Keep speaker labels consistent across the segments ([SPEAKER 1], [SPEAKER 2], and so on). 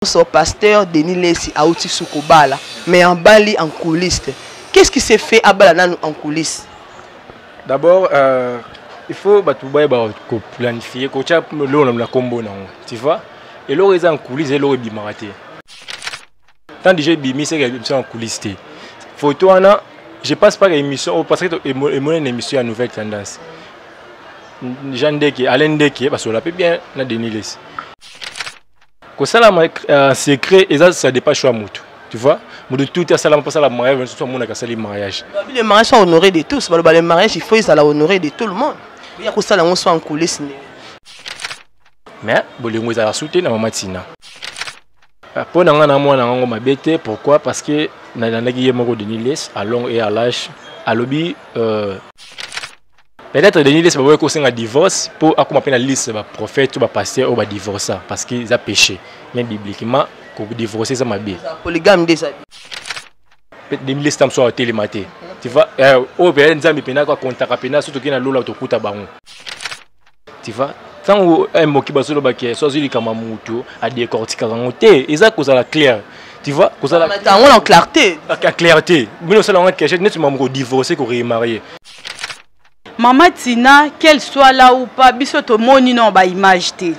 [SPEAKER 1] Son pasteur Denis Lessi auti sukobala mais abali en coulisse. Qu'est-ce qui s'est fait abala nanu en coulisse?
[SPEAKER 2] D'abord il faut bato bayeba ko planifier kotia eloko na kombo nango, tu vois? Eloko eza en coulisse, eloko ebimaka te. Tant déjà ebimi, c'est que émission en coulisse te. Photo wana, je passe par émission parce que emoni na émission ya Nouvelle Tendance. Jean Ndeke, Alain Ndeke basola pe bien na Denis Lessi. Kosala secret eza ça dépend choix mutu. Tu vois? Mutu tout asala mpo asala mariage, surtout amonaka asali mariage.
[SPEAKER 1] Babi le mariage soit honoré de tous, baloba le mariage il faut ezala honoré de tout le monde. Ya kosala yango soit en coulisses nde.
[SPEAKER 2] Mais bolingo ezala su te na mama Tina. Mpo na nga na mwana yango mabe te, pourquoi? Parce que nalandaki ye moko Denis Lessi à long et à large, alobi peut-être Denis Lessi baboyi kosenga divorce mpo akoma mpe na liste ba prophète ou ba pasteur oyo ba divorça parce que eza péché, mais bibliquement ko divorcer eza mabe.
[SPEAKER 1] Polygame nde eza.
[SPEAKER 2] Denis Lessi tamso atelema te. Tu vois, oyo mpe Nzambe mpe nako akontaka mpe na soki na lola tokuta bango. Tu vois, ntango moki bazolobaki so azwi likambo ya motu adécortikaka yango te, eza kozala clair. Tu vois, kozala
[SPEAKER 1] yango na clarté.
[SPEAKER 2] La clarté. Bino osala yango cachette neti mamu ko divorcer, ko remarier.
[SPEAKER 3] Mama Tina, qu'elle soit là ou pas, biso tomoni non ba image te.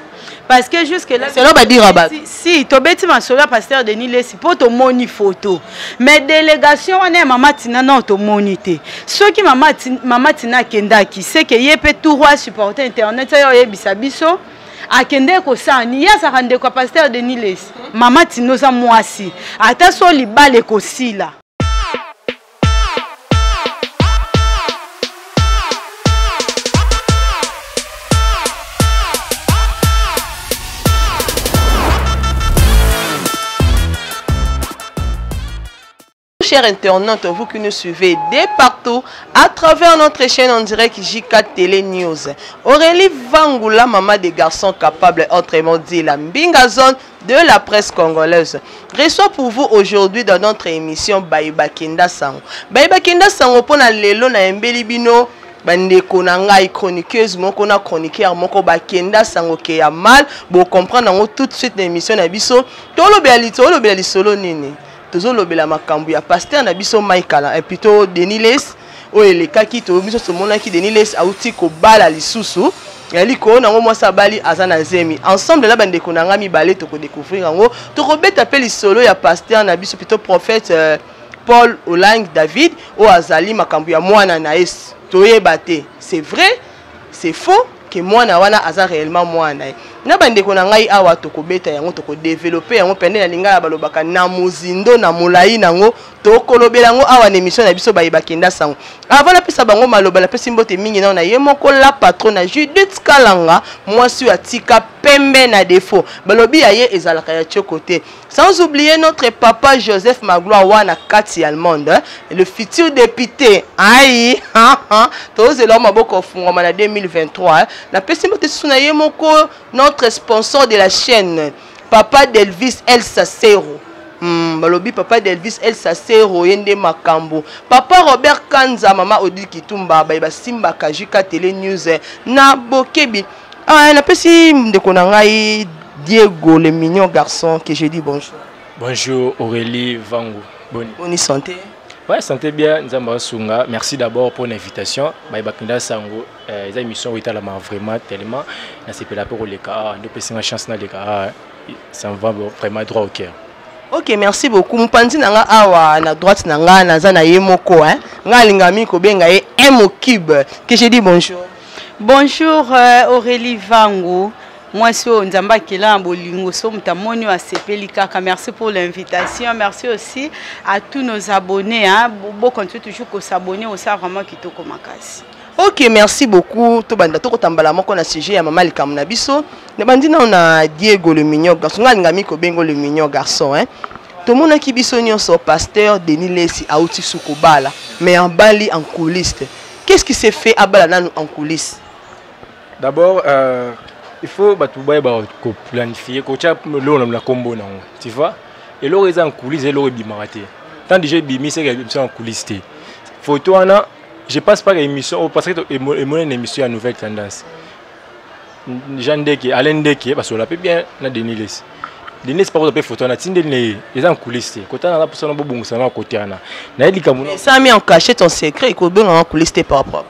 [SPEAKER 3] Parce que jusque là,
[SPEAKER 1] c'est là ba dire ba.
[SPEAKER 3] Si, tobeti masolo ya pasteur Denis Lessi po tomoni photo. Mais délégation wana ya Mama Tina non tomoni te. Soki Mama Tina akendaki, c'est que ye pe tout roi supporter internet ya oyebisa biso. Akende kosala ni ye azalaka ndeko ya pasteur Denis Lessi. Mama Tina oza mwasi. Ata so libala ekosila.
[SPEAKER 1] Chers internautes, vous qui nous suivez de partout à travers notre chaîne en direct JK Télé News. Aurélie Vangoula, maman des garçons capables, autrement dit la Mbinga Zone de la presse congolaise, reçoit pour vous aujourd'hui dans notre émission Bayiba Kenda Sango. Bayiba Kenda Sango pona lelo na mbeli bino bandeko na ngai chroniqueuse moko na chroniqueur moko bakenda sango ke ya mal, bo comprendre yango tout de suite na émission na biso. Tolobela litolo, tolobela lisolo nini? Tozolobela makambo ya pasteur na biso Michael, et plutôt Denis Lessi oyo elekaki to biso tomonaki Denis Lessi auti kobala lisusu. Ya liko nango mwasi abali aza na zemi. Ensemble na bandeko na ngai mibale tokodécouvrir yango. Tokobeta pe lisolo ya pasteur na biso plutôt prophète Paul Olang David oyo azali makambo ya mwana na ye toyeba te. C'est vrai, c'est faux que mwana wana aza réellement mwana na ye. Na bandeko na ngai awa tokobeta yango, tokodévelopper yango pende na lingala balobaka na mozindo na molai nango, tokolobela yango awa na émission na biso Bayiba Kenda Sango. Avant napesa bango maloba, napesi mbote mingi nao na ye moko la patronne na Judith Kalanga, mwasi oyo atika pembe na défaut. Balobi ya ye ezalaka ya tchoko te. Sans oublier notre papa Joseph Magloire wana kati allemande, hein, le futur député. Aïe, ha, ha. Tozela maboko fungwama na 2023, hein. Napesi mbote susu na ye moko notre sponsor de la chaîne, papa Delvis El Sacero. Balobi papa Delvis El Sacero yende makambo. Papa Robert Kanza, mama Odile Kitumba, ba simba Kajika Télé News na Bokebi. Ah, napesi ndeko na ngai Diego le mignon garçon que je dis bonjour.
[SPEAKER 2] Bonjour Aurélie Vangu. Boni.
[SPEAKER 1] Boni santé.
[SPEAKER 2] Ouais, santé bien, Nzamba Sunga. Merci d'abord pour l'invitation. Bayiba Kenda Sango, eza émission oyo etalama vraiment tellement na sepela pe koleka. Ah, nde opesi nga chance naleka. Ah, ça me va vraiment droit au cœur.
[SPEAKER 1] Ok, merci beaucoup. Mpanzi na nga awa na droite na nga naza na ye moko, hein. Nga alinga mingi kobenga ye M au cube. Que je dis bonjour.
[SPEAKER 3] Bonjour Aurélie Vangu. Moi so Nzamba akela na bolingo so mutamoni wa sepeli kaka. Merci pour l'invitation. Merci aussi à tous nos abonnés, hein. Bo continuer toujours ko s'abonner au ça vraiment kitoko makasi.
[SPEAKER 1] Ok, merci beaucoup. To banda to kotambala moko na sujet ya mama likambo na biso. Na bandi na na Diego le mignon garçon. Nga linga miko bengo le mignon garçon, hein. Tomonaki biso nyonso pasteur Denis Lessi auti sukobala mais en bali en coulisses. Qu'est-ce qui s'est fait à bala nanu en coulisses?
[SPEAKER 2] D'abord, il faut bato bayeba ko planifier, kotia eloko na kombo nango, tu vois? Eloko eza en coulisses, eloko ebimaka te. Tant déjà ebimi, c'est que émission en coulisses te. Photo wana, je passe par émission, parce que emoni na émission ya Nouvelle Tendance. Jean Ndeke, Alain Ndeke, basola pe bien na Denis Lessi. Denis pa kozwa mpe photo wana atindeli na ye, eza en coulisse te. Kotala na mposa na bobongisa na kote wana naye likambo
[SPEAKER 1] esami en cachette, en secret, kobengaka en coulisse te par rapport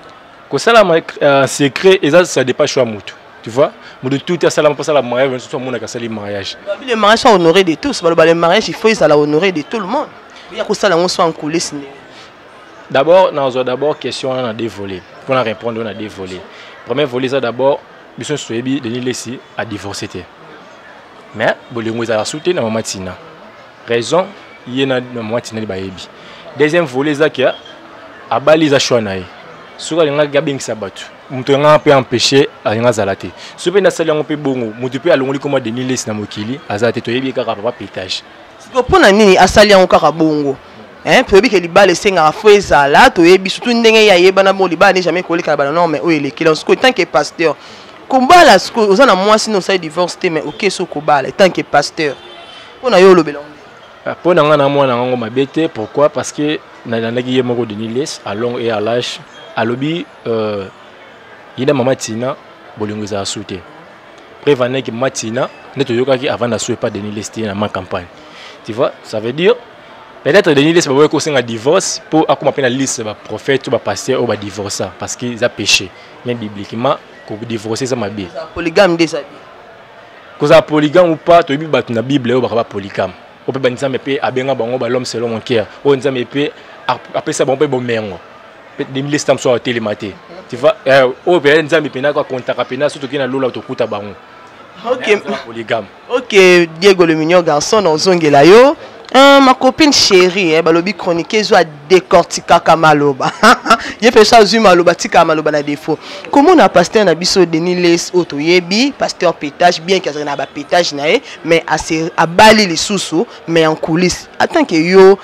[SPEAKER 2] kosalama en secret, eza ça dépend choix motu, tu vois. Moto tout asalama mpo asala mariage mosusu, amonaka asali mariage.
[SPEAKER 1] Babi le mariage soit honoré de tous. Baloba le mariage, il faut ezala honoré de tout le monde. Ya kosala yango soit en coulisse nde.
[SPEAKER 2] D'abord nazwa d'abord question wana na deux volets, mpona répondre na deux volets. Premier volet eza d'abord, biso nyonso toyebi Denis Lesi adivorce te, mais bolingo ezala su te na mama Tina. Raison, ye na mama Tina nde bayebi. Deuxième volet eza ke abali, eza choix na ye. Soki alingaki abengisa bato, moto yanga mpe empêché alingi azala te. Soki mpe nasali yango mpe bongo, moto mpe alongoli koma Denis Lesi na mokili aza te. Toyebi kaka papa pétage.
[SPEAKER 1] Sikoyo mpo na nini asali yango kaka bongo? Toyebi ke libala esengaka fo ezala, toyebi surtout ndenge ye ayebana bongo, libala ne jamais koleka na banorme oyo elekeli. Sikoyo, tant que pasteur, kobala sikoyo, oza na mwasi no, osali divorce te, mais oke so kobala, tant que pasteur, mpo na yo olobela?
[SPEAKER 2] Mpo na ngai, na mwana yango mabe te. Pourquoi? Parce que nalandaki ye moko Denis Les à long et à large, alobi ye na mama Tina bolingo ezala su te. Preuve aneki, mama Tina nde toyokaki avant na su epa Denis Les te na ma campagne, tu vois. Ça veut dire peut-être Denis Les baboki kosenga divorce mpo akóma mpe na liste baprophète to bapasteur oyo badivorça, parce que eza péché. Mais bibliquement, kodivorce eza mabe.
[SPEAKER 1] Polygame nde eza bien.
[SPEAKER 2] Kozala polygame ou pas, toyebi bato na Bible oyo baka bapolygame, oyo mpe banzambe mpe abenga bango bal'homme selon mon cœur, oyo Nzambe mpe apesa bango mpe bomengo. Denis Lesi mosusu atelema te, tu vois. Oyo mpe Nzambe mpena akontaka mpena so tokei na lola, tokuta bango.
[SPEAKER 1] Ok.
[SPEAKER 2] Polygame.
[SPEAKER 1] Ok, Diego le mignon garçon, nazongela yo. Ma copine chérie, eh, balobi chroniqueuse oyo adécortikaka maloba, ye mpe so azwi maloba, tikaka maloba na défaut. Komona pasteur na biso Denis Les oyo toyebi, pasteur pétage, bien ke azalaki na bapétage na ye, mais abali lisusu, mais en coulisse. En tant que yo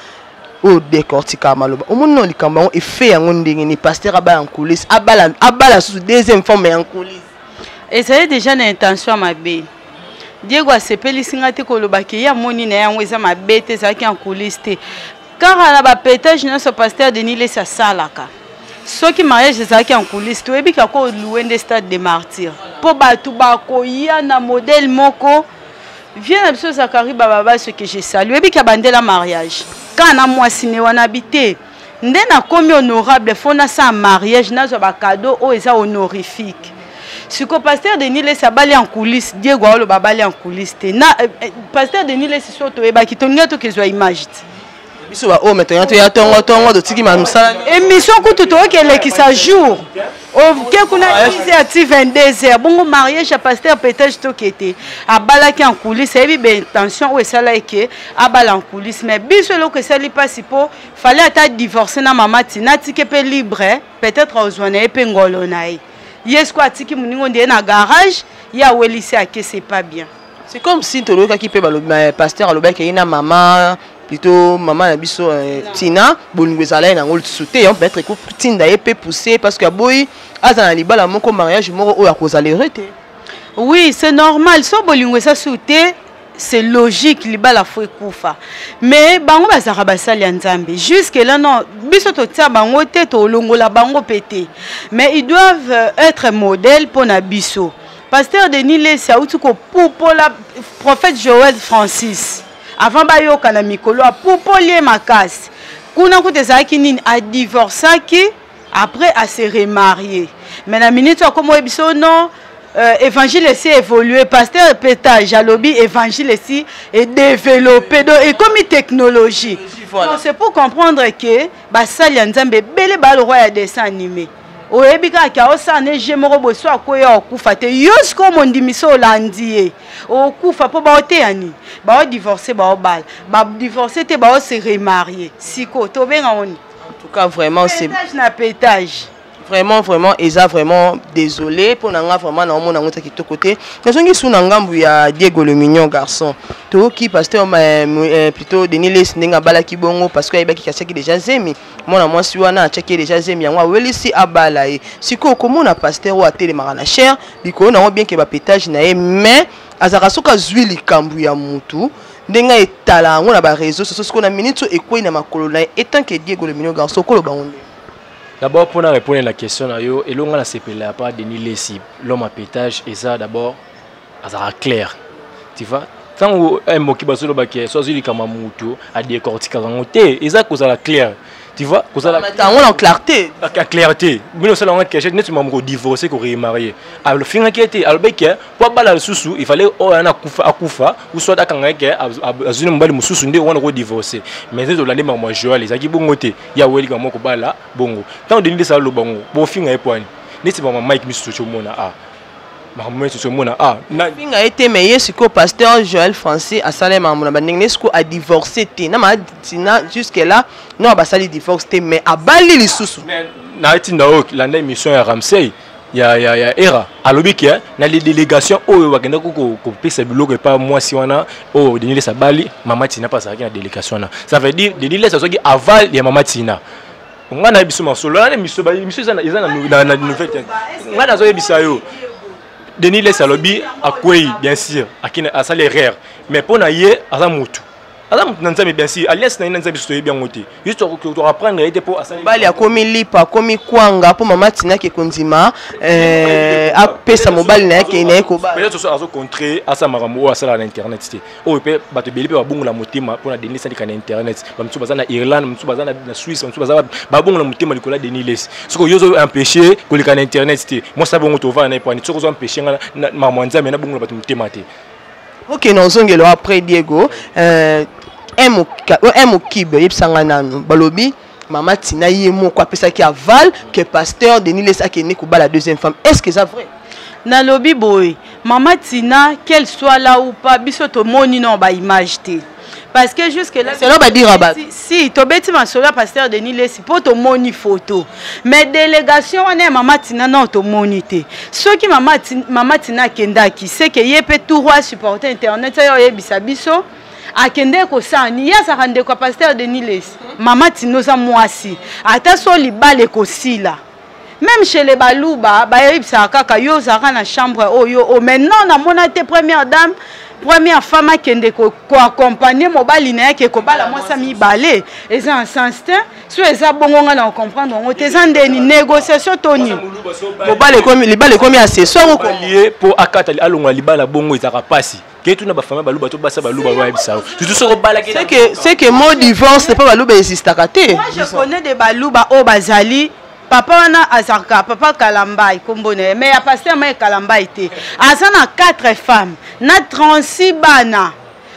[SPEAKER 1] oyo décortikaka maloba, omoni na likambo yango, efe yango ndenge nini? Pasteur abala en coulisse, abala, abala susu deuxième fois, mais en coulisse.
[SPEAKER 3] Ezali déjà na intention ya mabe. Diego asepelisi nga te kolobaki ye amoni na yango eza mabe te, ezalaki en coulisse te. Kaka na bapétage nyonso pasteur Denis Lesi asalaka, soki mariage ezalaki en coulisse, toyebi kaka olouer nde Stade de Martyr mpo bato bakoya na modèle moko. Vie na biso Zakari Bababa, ce que je salue, oyebi ka bandela mariage kaka na mwasi ne wana bi te. Nde nakomi honorable, fo nasala mariage, nazwa bacadeau oyo eza honorifique. Siko pasteur Denis Lesi abali en coulisse. Diego aoloba abali en coulisse te. Na pasteur Denis Lesi, so toyebaki, tolingi tokezwa image te.
[SPEAKER 1] Biso baoyo me toya, toya tongo tongo, totiki mosala.
[SPEAKER 3] Émission kutu toyoki elekisa jour, oke kuna 10 heures ti 22 heures. Bongo mariage ya pasteur peut-être toke te, abalaki en coulisse, ayebi baintention oyo esala eke abala en coulisse. Mais biso eloko esali mpasi, mpo fallait ata divorce na mama Tina, atike mpe libre, peut-être ozwa na ye mpe ngolo na ye. Ye siko atiki moningo nde ye na garage, ye awelisi ake, c'est pas bien.
[SPEAKER 1] C'est comme si tolokaki mpe balobi pasteur alobaki ye na mama, plutôt mama na biso Tina, bolingo ezala ye nango lisusu te. Yango peut-être ekotinda ye mpe pousse, parce que aboyi aza na libala moko, mariage moko oyo akozala heureux te.
[SPEAKER 3] Oui, c'est normal. So bolingo eza su te, c'est logique, libala fo ekufa. Mais bango bazalaka basali ya Nzambe. Jusque là non, biso totia bango te, tolongola bango mpe te, mais ils doivent être modèle mpo na biso. Pasteur Denis Lesi auti kopupola prophète Joël Francis avant bayoka na mikolo, apupoli ye makasi kuna. Kuta ezalaki nini? Adivorçaki, après ase remarié. Mais na minute oyo akoma oyebi so non, évangile esi évolué. Pasteur pétage alobi évangile esi edéveloppé, donc ekomi technologie. Voilà. Donc c'est pour comprendre que basali ya Nzambe ebele balokwa ya dessin animé. Oyebi kaka ke aosala ne je moko boye, so akoya okufa te. Yo sikoyo mondimi, so olandi ye, okufa mpo baoteya nini? Baodivorce, baobala, badivorce te, baose remarié. Sikoyo tobenga ngo nini?
[SPEAKER 1] En tout cas, vraiment, c'est
[SPEAKER 3] pétage na pétage.
[SPEAKER 1] Vraiment, vraiment, eza vraiment désolé mpo na nga. Vraiment, naomona yango ta kitoko te. Nazongi su na ngambu ya Diego le mignon garçon. Toyoki pasteur, plutôt Denis Les, ndenge abalaki bongo parce que ayebaki atiaki déjà zemi. Mwana mwasi wana atiaki ye déjà zemi, yango awelisi abala ye. Sikoyo komona pasteur oyo atelemaka na chaire likolo nango, bien ke bapétage na ye, mais azalaka soki azwi likambo ya mutu, ndenge etala yango na baréseau sociaux. Sikoyo na minute oyo ekwei na makolo na ye, etant que Diego le mignon garçon, okoloba ngo ndenge?
[SPEAKER 2] D'abord, mpona répondre na question na yo, elonga na sepela pa Denis Lesi, l'homme à pétage, eza d'abord azalaka clair, tu vois. Ntango moki bazolobaki so azwi likambo ya motu, adécortikaka yango te, eza kozala clair, tu vois, kozala
[SPEAKER 1] yango na clarté.
[SPEAKER 2] La clarté, bino osala yango cachette neti mamu kodivorce, koremarier. Alofingaki ete alobaki po abala lisusu, il fallait oyo wana akufa, akufa ou soit akanga ke azwi na mobali mosusu nde wana kodivorce. Mais nde tolandi makambo ya Joel, ezalaki bongo te. Ya welika moko kobala bongo, ntango Denis Lessie aloba ngo, bofinga ye poani neti mama Mike misusu tomona a makambo misusu omona a.
[SPEAKER 1] Finga ye te, mais ye sikoyo pasteur Joel Français asala makambo na bandenge ne sikoyo adivorce te na maatina jusque là non, basali divorce te, mais abali lisusu.
[SPEAKER 2] Natinda oyo, landa émission ya Ramsey ya era, alobi ke na les délégation oyo bakendaki kopesa biloko epa mwasi wana oyo Denis Lessie abali, mama Tina mpe azalaki na délégation wana. Ça veut dire Denis Lessie azwaki aval ya mama Tina. Ngai nayebi biso masolo wana, miso eza na nouvelle te. Ngai nazoyebisa yo, Denis Lessie alobi akwei, bien sûr asali erreur, mais mpo na ye aza motu, aza motu na Nzambe, bien sûr alliance na ye na Nzambe, biso toyebi yango te, juste toapprendre ye te mpo asali.
[SPEAKER 1] Mobali akomi lipa, akomi kwanga, mpo mama Tinaki kondima apesa mobali na ye na ye kobala.
[SPEAKER 2] Peut-être so azocontre asala makambo oyo asalaka na internet te, oyo mpe bato ebele mpe babongola motema mpona Denis aleka na internet. Bamosusu baza na Irlande, bamosusu baza na Suisse, bamosusu baza babongola motema likolo ya Denis Lessie. Soki yo ozo empêche koleka na internet te, mwasi bongo tovanda na ye poani? Soki ozo empêche nga makambo ya Nzambe, nabongola bato motema te.
[SPEAKER 1] Ok, nazongelo après Diego mokibe, oyebisanga nanu, balobi mama Tina ye moko apesaki aval que pasteur Denis Lessie akende kobala deuxième femme. Est ce que eza vrai?
[SPEAKER 3] Nalobi boye, mama Tina, qu'elle soit là ou pas, biso tomoni no baimage te, parce que jusque là
[SPEAKER 1] Selon badira bato.
[SPEAKER 3] Si tobeti masolo ya pasteur Denis Lessie mpo tomoni photo, mais délégation wana ya mama Tina nao tomoni te. Soki mama Tina akendaki, seke ye mpe tour asupporte internet oyo oyebisa biso akende kosala ni ye azalaka ndeko ya pasteur Denis Lessie. Mama Tina oza mwasi, ata so libala ekosila, même chez les Baluba bayebisaka kaka yo ozalaka na chambre oyo o. Mais non, namona te première dame, première femme akende koaccompagne mobali na ye ake kobala mwasi ya mibale. Eza na sens te. So eza bongo, nga na kocomprendre yango te. Eza ndeni négociation to nini?
[SPEAKER 1] Mobali ekomi, libala ekomi accessoire.
[SPEAKER 2] Ye mpo akata, alongola libala bongo, ezalaka mpasi. Ke tuna bafamille Baluba to basa Baluba bayebisa yo, surtout soki obalaki.
[SPEAKER 1] C'est que mot divorce mpo Baluba existaka te.
[SPEAKER 3] Moi, je connais des Baluba oyo bazali, papa wana azalaka papa Kalambai nkombo na ye, mais ya pasteur Mai Kalambai te. Aza na 4 femmes na 36 bana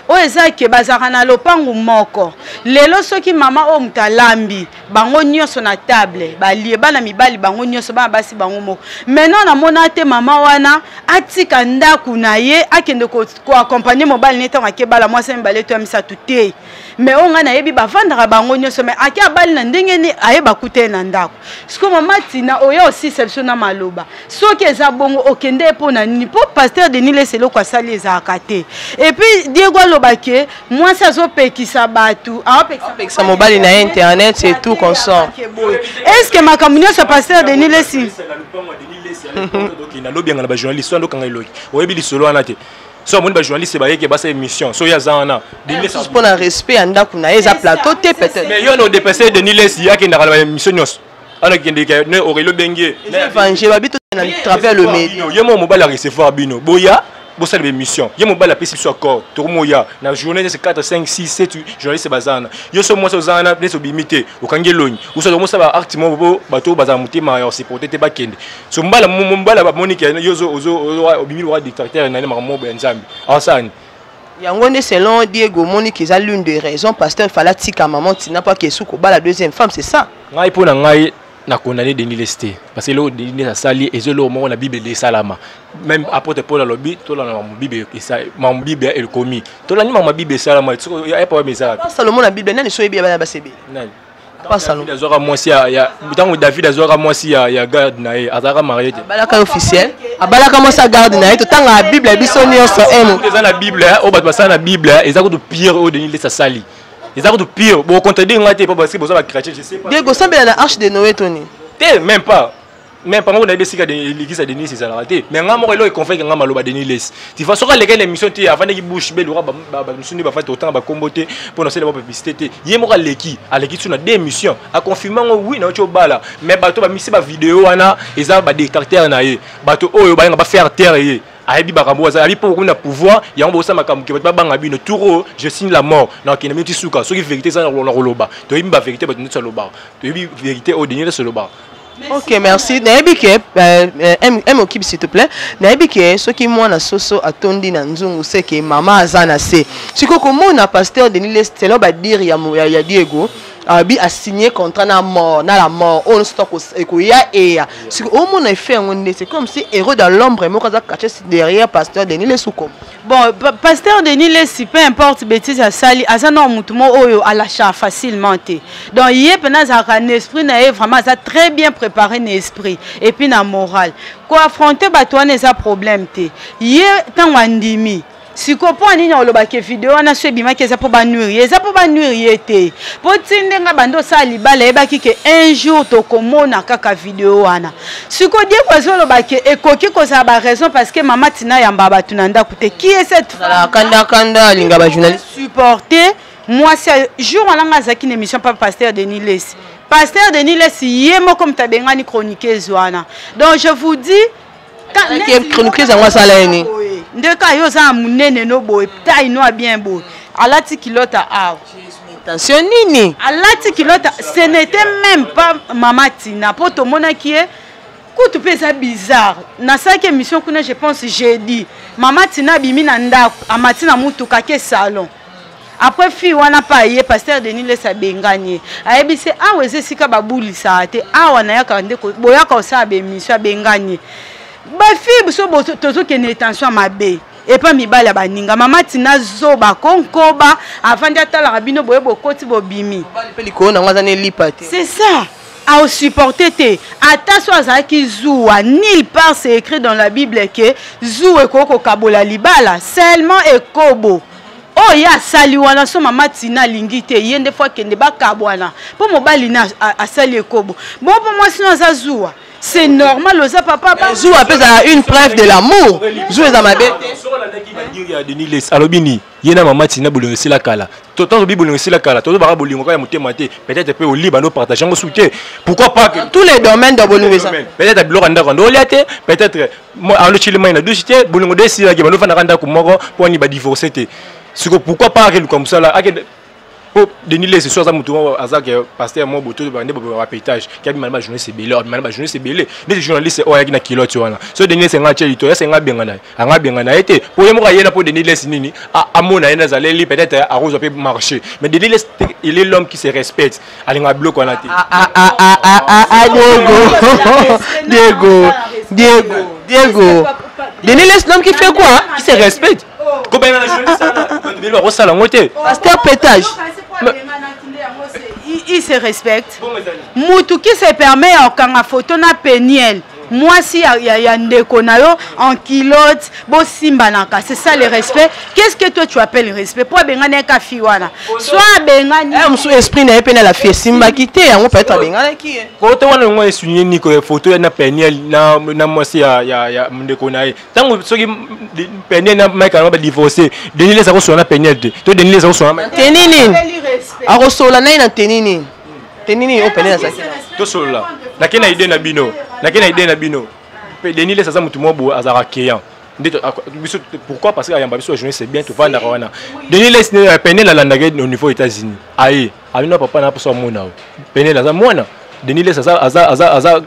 [SPEAKER 3] oyo eza ke bazalaka na lopangu moko. Lelo soki mama oyo moto alambi, bango nyonso na table balie, bana mibali bango nyonso, bana basi bango moko. Maintenant namona te mama wana atika ndako na ye akende koaccompagne mobali ne ntango akebala mwasi ya mibale to ya misato te. Mais oyo ngai nayebi, bavandaka bango nyonso, mais ake abali na ndenge nini ayeba kuta ye na ndako. Siko mama Tina oya osisa biso na maloba, soki eza bongo, okende ye mpo na nini? Mpo pasteur Denis Lessie eloko asali ezalaka te. Et puis Diego aloba ke mwasi azopekisa bato.
[SPEAKER 1] Apekisa mobali na ye internet et tout consort.
[SPEAKER 3] Est ce que makambo nyonso pasteur Denis Lessie
[SPEAKER 2] Nalobianga na bajournaliste so andokanga eloki, oyebi lisolo wana te. So amoni bajournaliste bayeke basala émission, so ye aza wana.
[SPEAKER 1] Mpona respect ya ndako na ye, eza plateau te peut-être.
[SPEAKER 2] Mais yo na odepese Denis Lessie, akendaka na baémission nyonso wana, akendeka ne Aurélie obengi ye.
[SPEAKER 1] Évangile babi to na travers le média.
[SPEAKER 2] Ye mo mobali arecevoir bino, boya bosala baémission. Ye mobali apesi biso accord, tokomoya na journée neti 4, 5, 6, 7 journaliste baza wana. Yo so mwasi oza wana, neti obimi te, okangi elongi, osala omosala baacte moko po bato oyo bazala motema ya osupporte te, bakende. So mbala mbala bamoni ke yo obimi lokola dictateur na ye, makambo moko ya Nzambe awasala ni.
[SPEAKER 1] Yango nde selon Diego omoniki eza l'une des raisons pasteur fallait atika maman Tina mpo akesu kobala deuxième femme, c'est ça?
[SPEAKER 2] Ngai, mpo na ngai, na condamné Denis Lessie te, parce que eloko Denis Lessie asali eza eloko moko na Bible esalama. Même apôtre Paul alobi tolanda makambo Bible, makambo Bible ekomi, tolandi makambo Bible esalama. Ya problème ezalaka.
[SPEAKER 1] Salomo na Bible nani so oyebi ya bana basebele?
[SPEAKER 2] Nani azwaka mwasi ya, ntango David azwaka mwasi ya garde na ye, azalaka marié te.
[SPEAKER 1] Abalaka officiel, abalaka mwasi ya garde na ye. Totangaka Bible ya biso nyonso.
[SPEAKER 2] Eza na Bible oyo bato basala na Bible, eza kutu pire. Oyo Denis Lessie asali eza kutu pire. Bocontredire ngai te parce que boza bachrétien, je sais pas.
[SPEAKER 1] Diego, osambela na Arche de Noé toni?
[SPEAKER 2] Te, même pas, même pas. Moko nayebi esika l'église ya Denis ezalaka te, mais nga moko eloko econvaincre nga maloba Denis Lessie, tu vois, soki alekaki na émission te, avandaki bouche bée loka bamosusu nde bafati otanga bakombo te mpo na osala ba publicité te. Ye moko aleki so na deux émission, aconfirme yango: oui, nauti obala. Mais bato bamisi bavideo wana eza badétracteur na ye, bato oyo bayenga bafaire taire ye. Ayebi makambo aza abi mpo na pouvoir yango bosala makambo ke bato babanga bino. Tour oyo je signe la mort, na okende bino ti suka. Soki vérité eza na koloba, toyebi ba vérité bato nyonso alobaka, toyebi vérité oyo Denis Lessie alobaka.
[SPEAKER 1] Ok, merci. Nayebi ke M Okib, s'il te plaît. Nayebi ke soki mwana soso atondi na nzungu, c'est que mama aza na se. Siko komona pasteur Denis Lessie, selon ba dire ya Diego, abi a signé contrat na mort, na la mort. Oyo nyonso ekoya eya. Siko omona effet yango nde c'est comme si héros dans l'ombre moko aza caché derrière pasteur Denis Lessie comme.
[SPEAKER 3] Bon, pasteur Denis Lessie, peu importe bêtise asali, aza na mutu mo oyo alâcha facilement te. Donc ye pena azalaka na esprit na ye, vraiment aza très bien préparé na esprit et puis na moral. Ko affronter bato wana eza problème te. Ye ntango andimi sikoyo, mpo nini olobaki video wana? So ebimaki, eza mpo banuire ye, eza mpo banuire ye te. Mpo ti ndenge bandi osala libala, eyebaki ke un jour tokomona kaka video wana. Sikoyo Diego azoloba ke ekoki kozala baraison parce que mama Tina yamba bato na ndako te. Qui est cette
[SPEAKER 1] Kanda kanda alinga bajournaliste.
[SPEAKER 3] Supporter mwasi jour wana nga azalaki na émission pa pasteur Denis Lessie. Pasteur Denis Lessie ye moko moto abengani chroniqueuse wana. Donc je vous dis,
[SPEAKER 1] Chroniqueuse yango asala ye nini?
[SPEAKER 3] Nde ka yo oza na monene no boye, taille no ya bien boye, alati kilota awa.
[SPEAKER 1] Tension nini?
[SPEAKER 3] Alati kilota, ce n'était même pas mama Tina, mpo tomonaki ye kutu mpe eza bizarre. Nasalaki émission kuna, je pense jeudi, mama Tina abimi na ndako, amati na mutuka ke salon. Après fille wana mpe aye, pasteur Denis Lessie abengani ye, ayebisi awa eza esika babulisaka te, awa nayaka nde boyaka kosala baémission. Abengani ye. Bafille biso tozokende tension ya mabe epa mibali ya baninga. Mama Tina zoba konkoba, avandi atalaka bino boye, bokoti, bobimi.
[SPEAKER 1] Mpe likolo nango aza na elipa te.
[SPEAKER 3] C'est ça, aosupporte te. Ata so azalaki zuwa, nulle part c'est écrit dans la Bible ke zuwa ekoki kokabola libala, seulement ekobo oyo ye asali wana. So mama Tina alingi te, ye nde fo akende bakabwana, mpo mobali na asali ekobo bon, mpo mwasi no aza zuwa, c'est normal, oza papa.
[SPEAKER 1] Zuwa mpe ezala une preuve de l'amour, zuwa eza mabe te.
[SPEAKER 2] Ya Denis Lessie alobi nini? Ye na mama Tina, bolingo esila kala. Tozobi bolingo esila kala, tozobaka bolingo kaka ya motema te. Peut-être mpe oliba no partage yango su te, pourquoi pas que
[SPEAKER 1] tous les domaines de bolingo eza.
[SPEAKER 2] Peut-être biloko ya ndako ando olia te, peut-être alocili mai na douche te. Bolingo de esilaki, bandofandaka ndako moko mpo ani badivorce te. Siko pourquoi pas akeluka mosala, akende po Denis Lessie so aza motu moko aza ke pasteur moko boto bande bapétage ki abima na bajournaliste ebele, abima na bajournaliste ebele neti journaliste oyo ayaki na kilote wana. So Denis Lessie nga atie lito yase, nga abenga na ye, anga abenga na ye te, po ye moko ayena mpo Denis Lessie nini amona ye nazaleli, peut-être akozwa mpe marché. Mais Denis Lessie, il est l'homme qui se respecte, alingaka biloko wana te.
[SPEAKER 1] Diego, Diego, Diego, Diego, Denis Lessie, l'homme qui fait quoi?
[SPEAKER 2] Qui se respecte. Kobenga na journaliste wana, bato ebele bakosala yango te.
[SPEAKER 1] Pasteur pétage.
[SPEAKER 3] Il se respecte, mutu qui se permet ya kokanga photo na Peniel, mwasi ya ndeko na yo, en culotte, bosimbanaka, c'est ça le respect? Qu'est-ce que toi tu appelles respect? Po abengani ye ka fille wana, soit abengani
[SPEAKER 1] Mosu esprit na ye mpe na la fille esimbaki te, yango peut-être abenganaki ye.
[SPEAKER 2] Kote wana yango esouligne niko photo na Peniel na mwasi ya ndeko na ye. Ntango soki Peniel na Mike yango badivorce, Denis Lessie akosola na Peniel te, to Denis Lessie akosola na
[SPEAKER 1] teni nini? Akosola na ye na teni nini? Teni nini oyo Peniel azalaki?
[SPEAKER 2] Tosolola, nake na idée na bino, nake na idée na bino. Mpe Denis Lessie aza motu moko boye, azalaka keyan nde biso. Pourquoi? Parce que ayamba biso ya journée, c'est bien, tovandaka wana. Denis Lessie, Peniel alandaki au niveau États-Unis, aye abino papa na mposo amona o Peniel aza mwana. Denis Lessie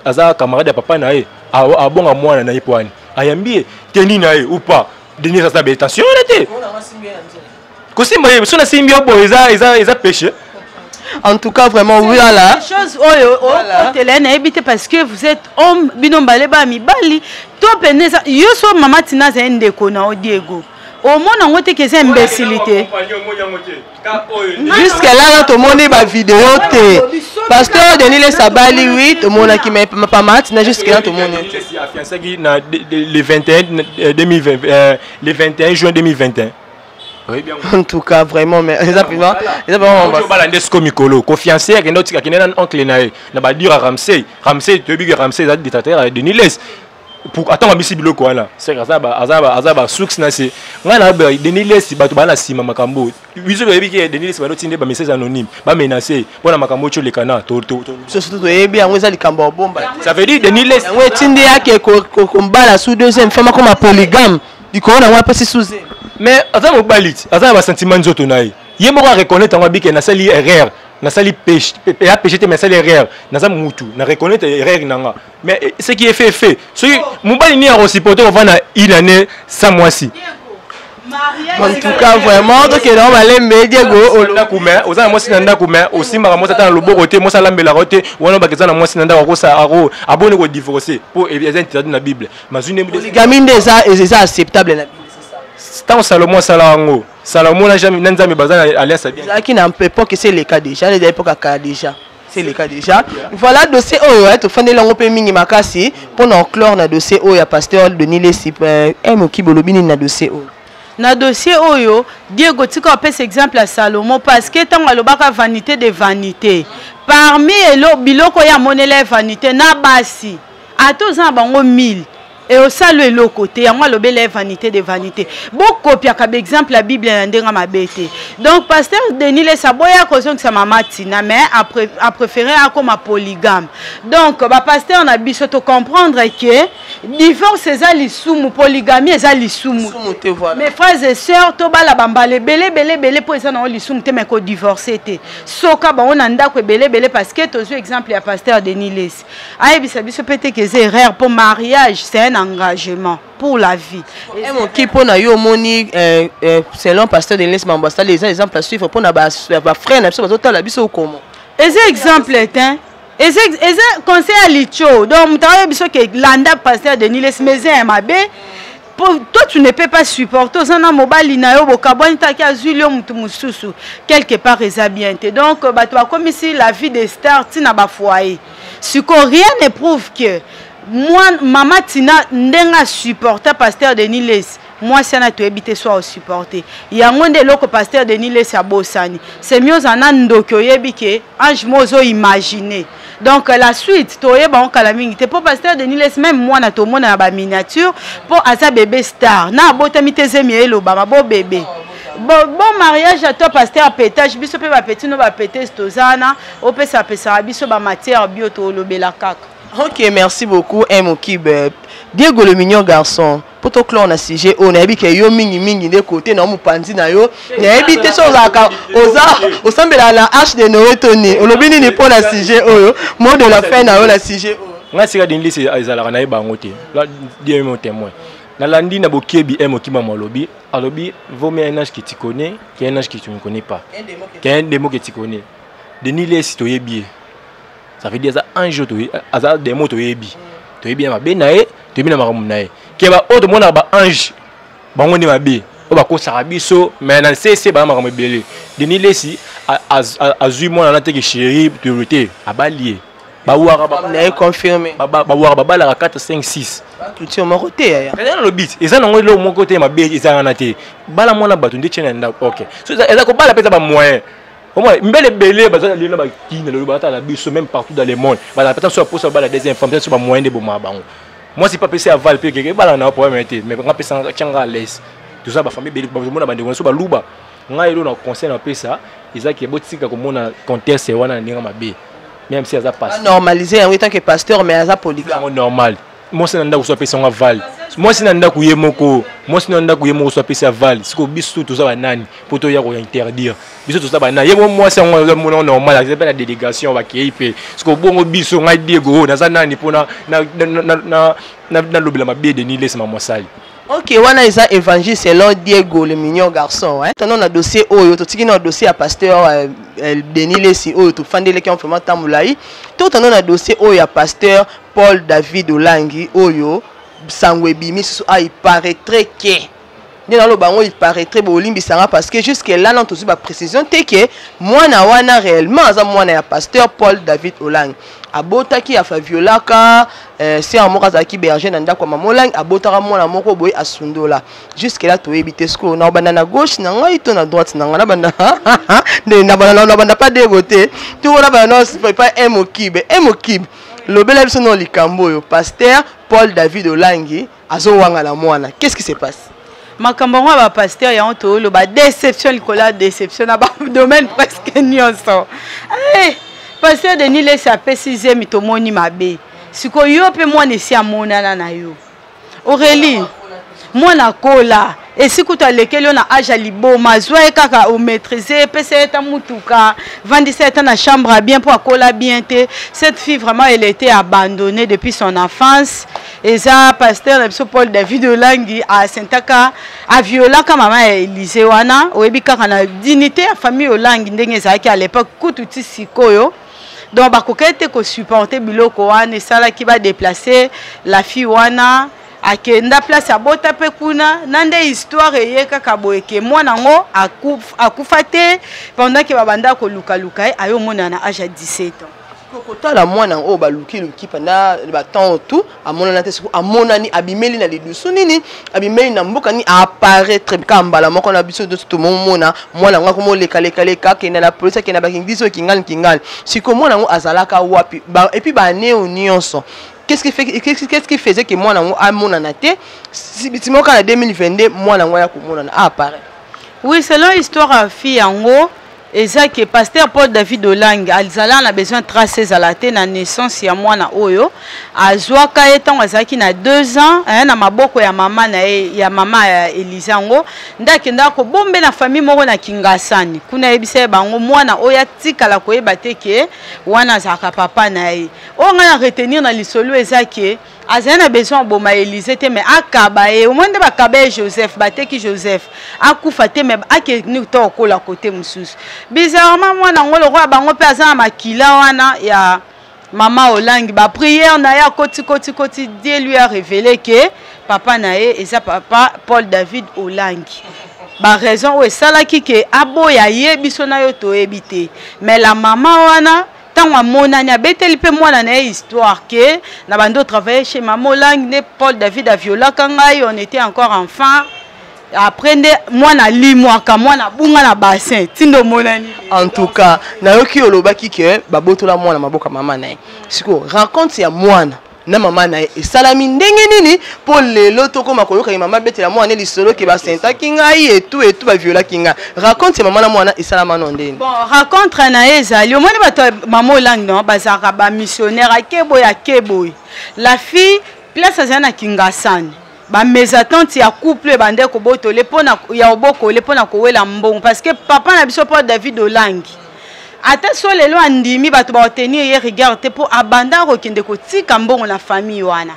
[SPEAKER 2] aza camarade ya papa na ye, abonga mwana na ye, po ani ayambi ye teni na ye ou pas. Denis aza batension wana te, kosimba ye so nasimbi yo boye eza péché.
[SPEAKER 1] En tout cas, vraiment, voilà.
[SPEAKER 3] Chose oyo okotela, nayebi te, parce que vous êtes homme, bino mbale ba mibali to pene eza yo. So mama Tina azali ndeko na yo, Diego, omona yango te ke eza imbécilité?
[SPEAKER 1] Jusque là na tomoni bavideo te. Pasteur Denis Lessie abali, oui, tomonaki, mais pama Tina, jusque là tomoni.
[SPEAKER 2] Afiansaki na le 21 2020, le 21 juin 2021.
[SPEAKER 1] En tout cas, vraiment, mais eza vraiment, eza vraiment.
[SPEAKER 2] Bala nde siko mikolo kofiance, akende otika, akende na oncle na ye na badire ya Ramsey. Ramsey, toyebi ke Ramsey eza détracteur ya Denis Lessie. Atango abisi biloko wana, seke aza basource na se. Ngai na Denis Lessie, bato baa na nsima makambo biso toyebi ke Denis Lessie bandotinde bamessage anonyme, bamenace mpona makambo oyo oleka na.
[SPEAKER 1] Surtout toyebi yango eza likambo ya bomba.
[SPEAKER 2] Ça veut dire Denis Lessie
[SPEAKER 1] Yango etindi yake kombala su deuxième femme, akoma polygame. Likolo na yango apesi suze.
[SPEAKER 2] Mais aza mobali ti, aza na basentiment nzoto na ye. Ye moko areconnaître yango, abike nasali erreur, nasali péché, ya péché te, mais nasali erreur, naza mutu, na reconnaître erreur na nga. Mais ce qui est fait fait. Soki mobali nini akosupporte kovanda une année sans mwasi?
[SPEAKER 1] En tout cas, vraiment, tokende yango malembe. Diego.
[SPEAKER 2] Ndako, mais oza na mwasi na ndako, mais osimbaka mwasi ata na loboko te, mwasi alambelaka yo te. Wana obaka eza na mwasi na ndako, akosa ako aboni kodivorce mpo eza interdit na Bible. Mazwi nde
[SPEAKER 1] Polygamie nde eza acceptable na Bible?
[SPEAKER 2] Ntango Salomo asala yango, Salomo na Nzambe baza na alliance ya bien.
[SPEAKER 1] Ezalaki na époque esi eleka déjà, eza époque ya kala déjà, c'est le cas déjà. Voilà dossier oyo eh, tofandeli yango mpe mingi makasi mpona oclore na dossier oyo ya pasteur Denis Lesi. Mokibi, olobi nini na dossier oyo?
[SPEAKER 3] Na dossier oyo, Diego, tika opesa exemple ya Salomo, parce que ntango alobaka vanité de vanité, parmi elo biloko oyo amonela ye vanité na basi, ata oza na bango 1000 e osala eloko te. Yango alobela ye vanité de vanité. Bokopiaka baexemple ya Bible na ndenge mabe te. Donc pasteur Denis Lesi aboya kozongisa mama Tina, mais apréféré akoma polygame. Donc bapasteur na biso, tocomprendre ke divorce eza lisumu, polygamie eza lisumu.
[SPEAKER 1] Lisumu te, voilà.
[SPEAKER 3] Mes frères et sœurs, tobala bambala ebele ebele ebele mpo eza nango lisumu te, mais kodivorce te. Soka bango na ndako ebele ebele, parce que tozwi exemple ya pasteur Denis Lesi, ayebisa biso mpe te ke eza erreur, mpo mariage, c'est un engagement pour la vie.
[SPEAKER 1] Moki, mpo na yo omoni selon pasteur Denis, mambo asali eza exemple à suivre mpona bafrère na biso bazotala biso okomo?
[SPEAKER 3] Eza exemple te, eza conseil ya licho. Donc moto aoyebi biso ke landa pasteur Denis Lesi, mais eza ya mabe. Toi, tu ne peux pas supporter, oza na mobali na yo, bokabwani, taki azwili yo motu mosusu, quelque part eza bien te. Donc bato bakomisi la vie de star ntina bafoyer. Sikoyo rien ne prouve que moi, mama Tina, ndenge asupporta pasteur Denis Lesi, mwasi wana toyebi te so asupporte yango. Nde eloko pasteur Denis Lesi abosani, c'est mieux ozala na ndoki, oyebi ke ange mo ozoimagine. Donc la suite toyeba ngo kala mingi te, mpo pasteur Denis Lesi, même mwana tomona na baminiature, mpo aza bébé star na abotami te, zemi elobama bo bébé. Bon mariage à toi, pasteur pétage. Biso mpe bapeti no bapete, toza wana, opesapesaka biso bamatière bio, tolobela kaka.
[SPEAKER 1] Ok, merci beaucoup, M. Okib. Diego le mignon garçon, po toclore na sujet oyo, nayebi ke yo mingimingi nde kote na mopanzi na yo, nayebi te so ozalaka oza osambelaka na arche de Noé to nini. Olobi nini mpo na sujet oyo? Mot de la fin na yo na sujet oyo?
[SPEAKER 2] Ngai sika Denis Lesi ezalaka na ye bango te. Dieu mon témoin, nalandi na bokebi M Okimamo. Alobi vaut mieux un ange que tu connais qu'un ange que tu ne connais pas, qu'un démon que tu connais. Denis Lesi toyebi ye, ça veut dire aza ange, aza démon. Toyebi ya mabe na ye, toyebi na makambo na ye ke baoyo tomonaka baange, bango nde mabe oyo bakosaka biso, mais na nsese bana makambo ebele. Denis Lesi azwi mwana na teke chéri te, abali ye, bawaka
[SPEAKER 1] na ye confirmé.
[SPEAKER 2] Bawaka, babalaka 4, 5, 6.
[SPEAKER 1] Culture moko te, yaya.
[SPEAKER 2] Eza nalobi ti eza nango eloko moko te mabe eza wana te. Bala mwana bato nde tie na ndako, ok. So eza kobala mpe eza bamoyen omoi mbele ebele baza lelo na bakina, lelo batala biso même partout dans le monde, bazala peut-être so baposa babala deuxième femme, peut-être so bamoyen nde bomaka bango. Mwasi mpe apesi aval mpe keke ebala na problème te, mais nga pesa tianga à l'aise. Toza bafamille ebele, bazomona bandeko na so baluba. Ngai elo na conseil napesa eza ke botika komona contexte wana na ndenge mabe, même si aza pasteur.
[SPEAKER 1] Normaliser yango tant que pasteur, mais aza polygame.
[SPEAKER 2] Yango normal. Mwasi na ndako so apesi yango aval, mwasi na ndako ye moko, mwasi na ndako ye moko so apesi aval. Sikoyo biso toza banani mpo toya kointerdire? Biso toza banani? Ye mo mwasi yango azomona normal, aza mpe na délégation, bakei mpe. Sikoyo bongo biso, ngai Diego oyo naza nani mpo nalobela mabe Denis Lesi mamwasali?
[SPEAKER 1] Ok, wana eza évangile selon Diego le mignon garçon, hein. Tano na dossier oyo totiki na dossier ya pasteur Denis Lesi oyo tofandeleki yango vraiment ntango molai. To tano na dossier oyo ya pasteur Paul David Olangi oyo sango ebimi susu. Ah, il paraîtrait que, nde naloba yango, il paraîtrait, bolimbisanga, parce que jusque là nan tozwi baprécision te ke mwana wana réellement aza mwana ya pasteur Paul David Olangi. Abotaki, afaviolaka sœur moko azalaki berger na ndako ya mama Olangi, abotaka mwana moko boye asundola. Jusque là toyebi te. Sikoyo na obanda na gauche na ngai to na droite na ngai? Nabanda nde nabanda pa Dego te, to nabanda no pa M Okibe? M Okibe, lobela biso no likambo oyo. Pasteur Paul David Olangi azowanga na mwana, qu'est-ce qui se passe?
[SPEAKER 3] Makambo yango ya bapasteur yango, toyoloba déception likolo ya déception na badomaine presque nyonso. Hey, pasteur Denis Lesi apesi zemi, tomoni mabe. Sikoyo yo mpe mwana esi amonana na yo, Aurélie. Mwana akola esi kutu alekeli yo na age ya liboma, zwa ye kaka omaîtrise, epesa ye ta mutuka, vandisa ye ta na chambre ya bien mpo akola bien te. Cette fille vraiment, elle était abandonnée depuis son enfance. Eza pasteur na biso Paul David Olangi asentaka, aviolaka mama ya Élysée wana. Oyebi kaka na dignité ya famille Olangi ndenge ezalaki à l'époque kutu ti sikoyo. Donc bakokaki te kosupporte biloko wana, esalaki badéplace la fille wana, akenda place abota mpe kuna na nde histoire eye kaka boye ke mwana yango akufa te pendant ke babanda kolukaluka ye, aye omonana na age ya 17 ans.
[SPEAKER 1] Kotala mwana oyo balukiluki pendant batemps tout, amonana te. Soki amonani, abimeli na lidusu nini, abimeli na mboka nini, apparaître kaka mbala moko na biso nyonso tomomona mwana yango akomolekalekaleka, akende na polisi, akende na bakingisi oyo kingani kingani. Sikoyo mwana yango azalaka wapi? Et puis baneo nyonso, qu'est-ce qui faisait que mwana yango amonana te? Simoka na 2022 mwana yango aya komonana, apparaît.
[SPEAKER 3] Oui, selon histoire ya fille yango, eza ke pasteur Paul David Olangi azala na besoin trace ezala te na naissance ya mwana oyo. Azwaka ye ntango azalaki na 2 ans na maboko ya mama na ye, ya mama ya Elize yango, nde akendaka kobombe na famille moko na Kingasani kuna. Ayebisa ye bango mwana oyo atikala koyeba te ke wana azalaka papa na ye. Oyo ngai na retenir na lisolo eza ke azali na besoin aboma Elize te, mais akaba ye. Omoi nde bakaba ye Joseph, bateki Joseph, akufa te, mais akende to okola kote mosusu. Bizarrement, mwana yango lokola bango mpe aza na makila wana ya mama Olangi, baprière na ye akoti koti koti, Dieu lui a révélé ke papa na ye eza papa Paul David Olangi. Baraison oyo esalaki ke aboya ye, biso na yo toyebi te. Mais la mama wana, ntango amonani, abeteli mpe mwana na ye histoire ke na bandi otravaille chez mama Olangi, nde Paul David aviolaka ngai, on était encore enfant. Après nde mwana alimwaka, mwana abunga na bassin, ntindo omonani.
[SPEAKER 1] En tout cas, nayoki olobaki ke babotola mwana maboko ya mama na ye. Sikoyo rencontre ya mwana na mama na ye esalami ndenge nini, mpo lelo tokóma koyokaki mama betela mwana lisolo ke basentaki ngai etu etu, baviolaki ngai? Rencontre ya mama na mwana esalama no ndeni?
[SPEAKER 3] Bon, rencontre na ye ezali, omoni bato ya mama Olangi no bazalaka bamissionnaire, akeboye akeboye. La fille, place azali na Kingasani, bamésentente ya couple ebande kobotole mpona ya obokole mpona kowela mbongo, parce que papa na biso Paul David Olangi, ata so lelo andimi, bato baotenir ye rigueur te, mpo abanda kokende kotika mbongo na famille wana.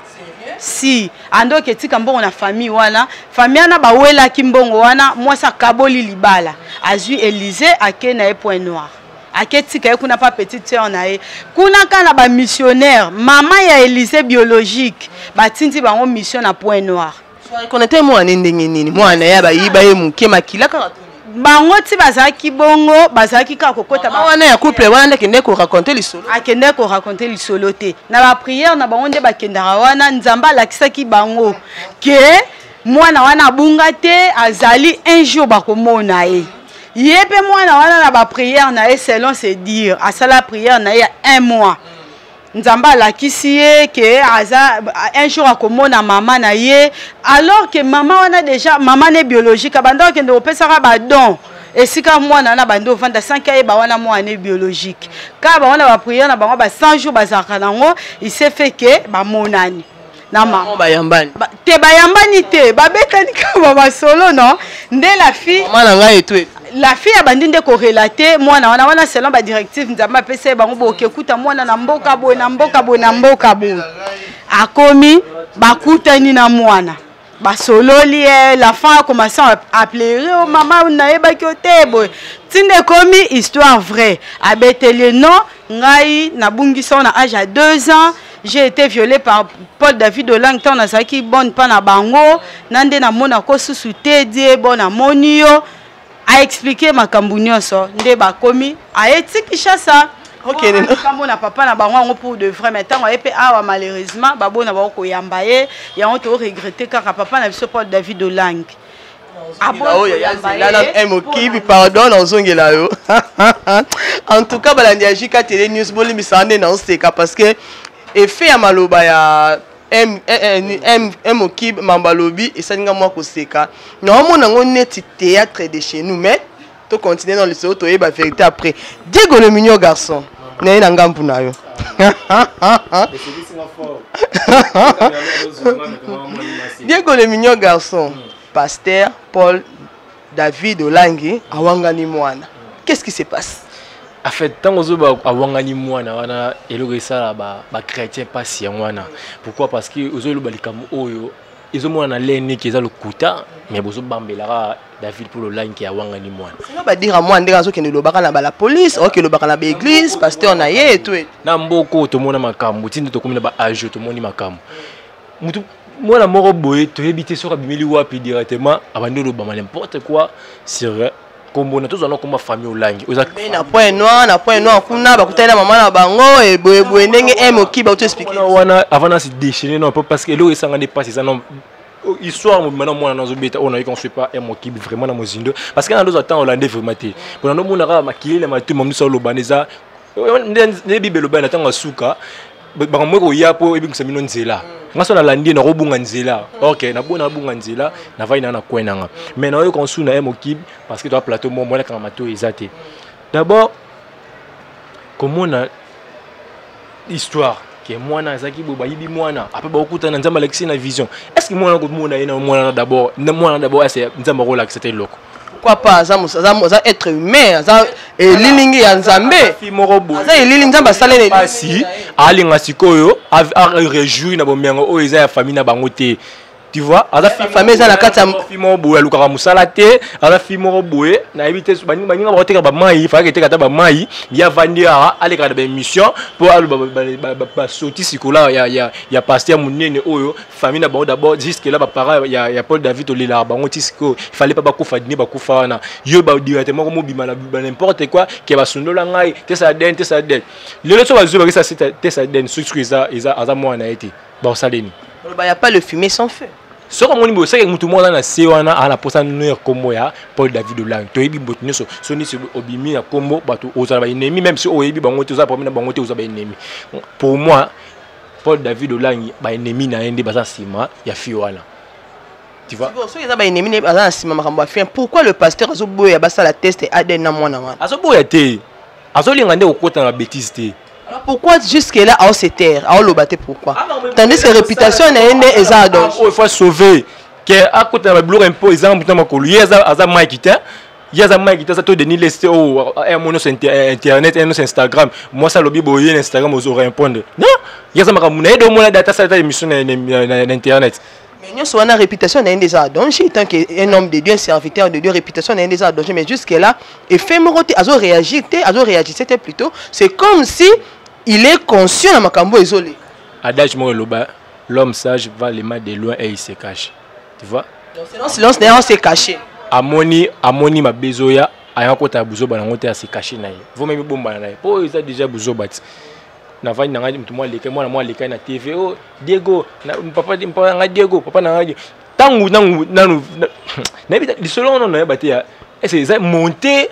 [SPEAKER 3] Si andoki etika mbongo na famille wana, famille wana bawelaki mbongo wana, mwasi akaboli libala, azwi Élysée, ake na ye Point Noir, aketika ye kuna pa petite sœur na ye kuna. Kaka na bamissionnaire, mama ya Élysée biologique batindi bango mission na Point Noir.
[SPEAKER 1] Reconnaître mwana ndenge nini? Mwana ya bayiba ye moke, makila kaka.
[SPEAKER 3] Bango ti bazalaki bongo, bazalaki kaka kokota.
[SPEAKER 1] Wana ya couple wana nde akende koraconte lisolo?
[SPEAKER 3] Akende koraconte lisolo te. Na baprière na bango nde bakendaka wana, Nzambe alakisaki bango ke mwana wana abunga te, azali, un jour bakomona ye. Ye mpe mwana wana na baprière na ye, selon ses dire, asala prière na ye ya un mois, Nzambe alakisi ye ke aza un jour akomona mama na ye, alors ke mama wana déjà mama ne biologique abanda kokende kopesaka badon esika mwana wana bandi ovanda, sanki ayeba wana mwana ne biologique. Kaka bango na baprière na bango ba 100 jours bazalaka nango, il s'est fait ke bamonani na mama.
[SPEAKER 1] Bayambani?
[SPEAKER 3] Te, bayambani te, babetani kaka basolo no nde la fille
[SPEAKER 1] Mama na ngai etu.
[SPEAKER 3] La fille abandi nde korelate mwana wana wana selon badirective Nzambe apesa ye bango, boke kuta mwana na mboka boye, na mboka boye, na mboka boye. Akomi, bakutani na mwana, basololi ye. L'enfant a commencé à pleurer: «O mama, nayebaki yo te.» Boye ntinda ekomi histoire vraie, abeteli ye: «Non, ngai nabungisa na age ya 2 ans, j'ai été violé par Paul David Olang ntango nazalaki bonne mpa na bango, na nde namonako susu te die. Bon, namoni yo.» Aexplike makambo nyonso nde bakomi aye ti Kinshasa kambo na papa na bango yango pour de vrai. Mais ntango aye mpe awa, malheureusement babona bango koyamba ye yango, toregrete kaka papa na biso Paul David Olang.
[SPEAKER 1] Mokibi, pardon, nazongela yo. En tout cas, balandi ya JK Télé News, bolimbisaka nde naoseka, parce que effet ya maloba ya Mokib, mambo alobi esalinga mwa koseka. Naomona yango neti théâtre de chez nous, mais tocontinue dans lisolo, toyeba vérité après. Diego le mignon garçon, naye na ngambu na yo. Diego le mignon garçon, pasteur Paul David Olangi awangani mwana. Qu'est-ce qui se passe?
[SPEAKER 2] En fait, ntango ozoba awangani mwana wana, eloko esala bachrétien mpasi yango wana. Pourquoi? Parce que ozoloba likambo oyo ezomona na leniki eza lokuta, mais bozobambelaka David Paul Olangi awangani mwana.
[SPEAKER 1] Sino badira mwana ndenge azokende lobaka na bala police, oke lobaka na baeglise, pasteur na ye etu.
[SPEAKER 2] Na mboka oyo tomona makambo tinde, tokomi na baage, tomoni makambo. Mutu mwana moko boye toyebi te soki abimeli wapi, directement abandi olobama n'importe quoi sur kombo na tozwa na kombo famille Olangi.
[SPEAKER 1] Oza na point noir, na point noir kuna bakutani na mama na bango eboyeboye ndenge m oki bauti expliquer
[SPEAKER 2] wana avant na se déchaîner. Non, parce que eloko esanga nde mpasi eza non histoire mobima na mwana nazobeta oyo nayoki on pas m okibi vraiment na mozindo, parce que na ndozwa ntango olande vraiment te mpona ndomona kaka makili na matuma miso alobana. Eza nde Bible eloba na ntango ya suka makambo ekoya mpo ebingisa bino nzela. Nga so nalandi ye, nakobunga nzela. Ok, nabona nabunga nzela, navai na coin nanga, mais nayoka nsu na ye mokibi parce que toa plateau mo mwana kanga matoi eza te. D'abord komona histoire ke mwana azalaki boye, bayibi mwana, après bakokutana, Nzambe alakisi na vision. Est ce que mwana komona ye na mwana d'abord, mwana d'abord, est ce Nzambe akolakisa te eloko?
[SPEAKER 1] Pourquoi pas? Aza être humain, aza elilingi ya Nzambe.
[SPEAKER 2] Moko boye.
[SPEAKER 1] Aza elili Nzambe asaleli.
[SPEAKER 2] Pasi alinga sikoyo aréjouir na bomengo oyo eza ya famille na bango te, tu vois? Aza
[SPEAKER 1] famille eza na kati ya
[SPEAKER 2] fille moko boye alukaka mosala te. Aza fille moko boye, nayebi te, baninga bakoteka bamai, falaki eteka ata bamai. Ye avandi awa, alekaka na baémission mpo aloba basoti sikola ya pasteur monene oyo famille na bango. D'abord, jusque là baparent ya Paul David olelaka bango ti sikoyo. Fallait pas bakufa dine bakufa wana. Yo directement komobima na n'importe quoi ke basundola ngai, test ADN, test ADN. Lelo so bazwi bakisa test ADN, soki eza aza mwana na ye te, bakosaleni?
[SPEAKER 1] Oloba ya pas le fumer sans feu.
[SPEAKER 2] Soki omoni boye, soki motu moko aza na se wana aza na mposa noir nkombo ya Paul David Olangi, toyebi boto nyonso. So nisi obimi na nkombo, bato ozala baennemi, même si oyebi bango te, oza problème na bango te, oza baennemi. Pour moi, Paul David Olangi, baennemi na ye nde baza nsima ya fille wana, tu vois?
[SPEAKER 1] Soki eza baennemi nde baza na nsima makambo ya fille, pourquoi le pasteur azoboya basala test ADN na mwana wana?
[SPEAKER 2] Azoboya te, azolinga nde kokota na babêtise te.
[SPEAKER 1] Alors pourquoi jusque là ao se taire, aoloba te? Pourquoi? Tandis que réputation na ye nde eza
[SPEAKER 2] danger. Oyo faut sauver ke akota na babiloko mpo ezanga motu na makolo. Ye aza mike te, ye aza mike te, aza to Denis Leste oyo mo nyonso internet, nyonso Instagram. Mwasi alobi boye na Instagram, ozo répondre non. Ye aza makambo na ye de omona data, asala ta émission na internet.
[SPEAKER 1] Mais nyonso wana, réputation na ye nde eza danger. Tant que un homme de Dieu, un serviteur de Dieu, réputation na ye nde eza danger. Mais jusque là effet moko te, azo réagir te, azo réagir te. Plutôt c'est comme si il est conscient na makambo ezoleka.
[SPEAKER 2] Adage moko eloba: l'homme sage va le mal de loin et il se cache, tu vois?
[SPEAKER 1] Donc silence, silence d'ailleurs, s'est caché.
[SPEAKER 2] Amoni mabe ezoya, ayaka kota ya buzoba nango te, ase caché na ye, voma emibombana na ye mpo oyo eza déjà buzoba. Ti navandi na ngai, motu mwa aleka, mwana mwa alekai na TV: o Diego papa, papa na ngai Diego, papa na ngai. Ntango ntango nanu nayebi lisolo wana, nayeba te ya ese eza monte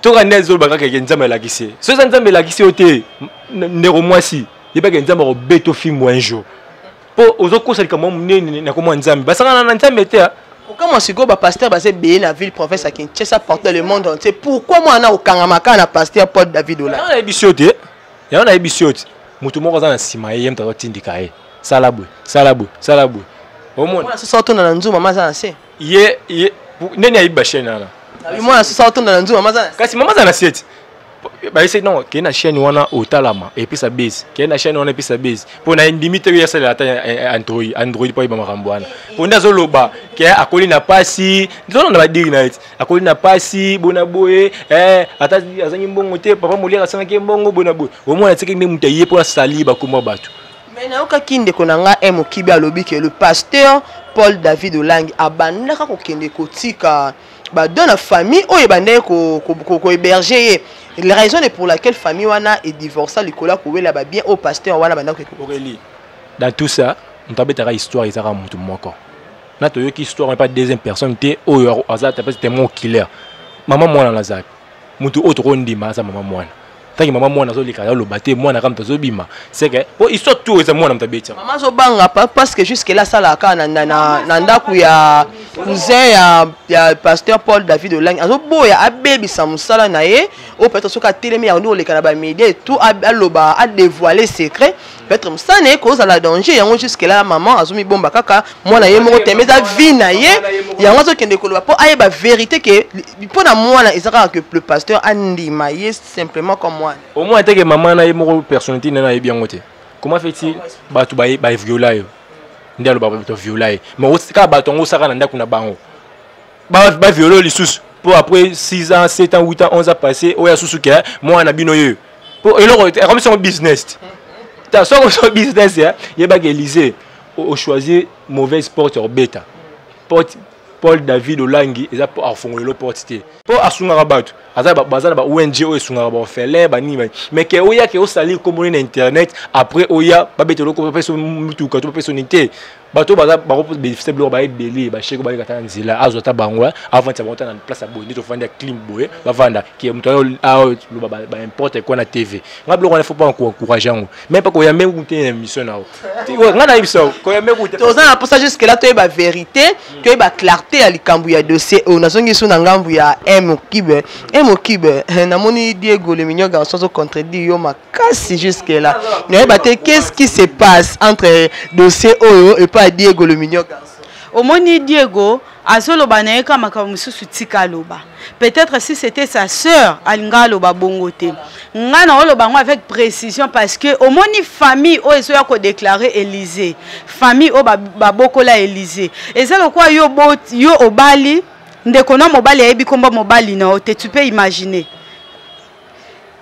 [SPEAKER 2] toka nde azoloba kaka ke Nzambe alakisi ye. So eza Nzambe elakisi yo te, ndeko mwasi, yebaka Nzambe akobeta fimbo un jour mpo ozokosa likambo monene na komwa Nzambe. Basangana na Nzambe te.
[SPEAKER 1] Okamwa sikoyo, bapasteur baza ebele na ville province ya Kinshasa, partout dans le monde entier. Pourquoi mwana okangama kaka na pasteur Paul David Ola?
[SPEAKER 2] Nayebi yo te, yango nayebi yo te. Motu moko aza na nsima ye, ye moto azotindika ye: sala boye, sala boye, sala boye.
[SPEAKER 1] Omona soso atonda na nzuma, mama aza na se.
[SPEAKER 2] Ye ndeni ayebi bachaîne wana.
[SPEAKER 1] Mwana soso atonda na nzuma, mama aza na
[SPEAKER 2] Kasi mama aza na se ti bayese non, kei na chaîne wana otalama epesa base, kei na chaîne wana epesa base. Mpo na ndimi te oyo asalela ata Android mpo ayeba makambo wana, mpo nde azoloba ke akoli na pasi. Tozolanda badiri na ye ti akoli na pasi bona boye, ata azangi mbongo te, papa Moliere asangaki ye mbongo bona boye. Omona tiki nde moto aye mpo asali bakomba bato.
[SPEAKER 1] Mais nayokaki ndeko na nga m Okibi alobi ke le pasteur Paul David Olangi abandaka kokende kotika badon na famille oyo ebandaki kohéberger ye. La raison est pour laquelle famille wana edivorça likolo ya kowela babien oyo pasteur wana bandaki.
[SPEAKER 2] Aurélie, dans tout ça, moto abetaka histoire ezaka motu moko na toyoki histoire, pas deuxième personne te. Oyo aza te témoin oculaire, mama mwana nazali motu oyo tokondima aza mama mwana. Tangi mama mwana azoleka, azoloba te, mwana kaka moto azobima seke po histoire tout eza mwana moto abeti.
[SPEAKER 1] Mama azobanga parce que jusque là asalaka kaka na ndako ya Cousin ya pasteur Paul David Olangi azoboya abebisa mosala na ye oyo. Peut-être soki atelemi yango nde koleka na bamédia et tout, aloba, adévoiler secret, peut-être mosala na ye kozala danger. Yango jusque là maman azomibomba kaka mwana ye moko teme eza vie na ye. Yango azokende koloba mpo ayeba vérité ke mpo na mwana eza kaka que le pasteur andima ye simplement comme mwana.
[SPEAKER 2] Au moins teke mama na ye moko, personnalité nana ayebi yango te. Comment fait-il bato baviola yo? Nde alobaka bato viola ye, mais kaka bato yango osaka na ndako na bango baviole lisusu mpo après 6 ans, 7 ans, 8 ans, 11 ans passé, oyo asusu ke mwana na bino yeyo, mpo eloko akomisi yango business. Ta soki oso business, yebaka Élysée ochoisir mauvaise porte ya kobeta. Porte Paul David Olangi eza mpo afongolelo porte te, mpo asungaka bato, aza baza na ba ONG oyo esungaka baorphelin banini. Mais ke oya ke osali kombo na internet, après oya babetela oko, bapesa mutuka to bapesa nini te. Bato baza bakobénéficie biloko baebele, basheko bayeka ata na nzela, azwa ata bango, avandisa bango ata na place ya boye nde tofandi ya clim boye, bavanda ke moto aloba baimporte quoi na TV. Nga biloko wana, faut pas encourage yango, même pas koyambe te na émission na yo. Nga nayebisa koyambe
[SPEAKER 1] te. Toza na mposa jusque là toyeba vérité, toyeba clarté ya likambo ya dossier oyo. Nazongi so na ngambu ya M Kibe. M Kibe, namoni Diego le mignon garçon azocontredire yo makasi. Jusque là nayeba te qu'est-ce qui se passe entre dossier oyo epai ya Diego le mignon garçon.
[SPEAKER 3] Omoni, Diego azoloba na ye ka makambo mosusu, tika aloba. Peut-être si c'était sa sœur, alinga aloba bongo te. Nga na oloba yango avec précision parce que omoni, famille oyo ezoya kodéclarer Élysée, famille oyo babokola Élysée, eza lokola yo, yo obali ndeko na mobali, ayebi komba mobali na yo te. Tu peux imaginer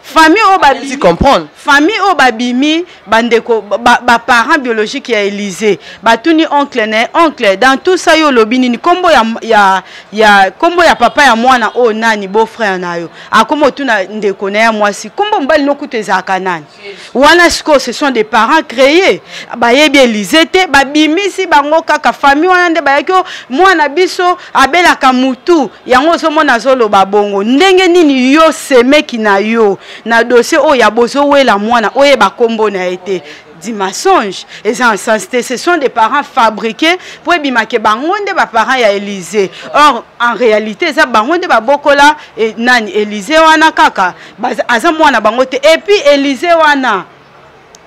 [SPEAKER 3] famille oyo babimi,
[SPEAKER 1] comprendre.
[SPEAKER 3] Famille oyo babimi, bandeko, baparent biologique ya Élysée batuni oncle na ye: "Oncle, dans tout ça, yo olobi nini? Kombo ya kombo ya papa ya mwana oyo nani, beau frère na yo?" Akoma otuna ndeko na ye ya mwasi: "Kombo mobali nokuta ezalaka nani?" Wana sikoyo, ce sont des parents créés, bayebi Élysée te, babimisi bango kaka. Famille wana nde bayaki o mwana biso abelaka mutu. Yango ozomona azoloba bongo. Ndenge nini yo semeki na yo na dossier oyo ya bozowela mwana, oyeba kombo na ye te? Du mensonge, eza en sens te. Ce sont des parents fabriqués po ebimake bango nde baparent ya Élysée. Or en réalité eza bango nde babokola e, nani, Élysée wana kaka aza mwana bango te. Et puis Élysée wana,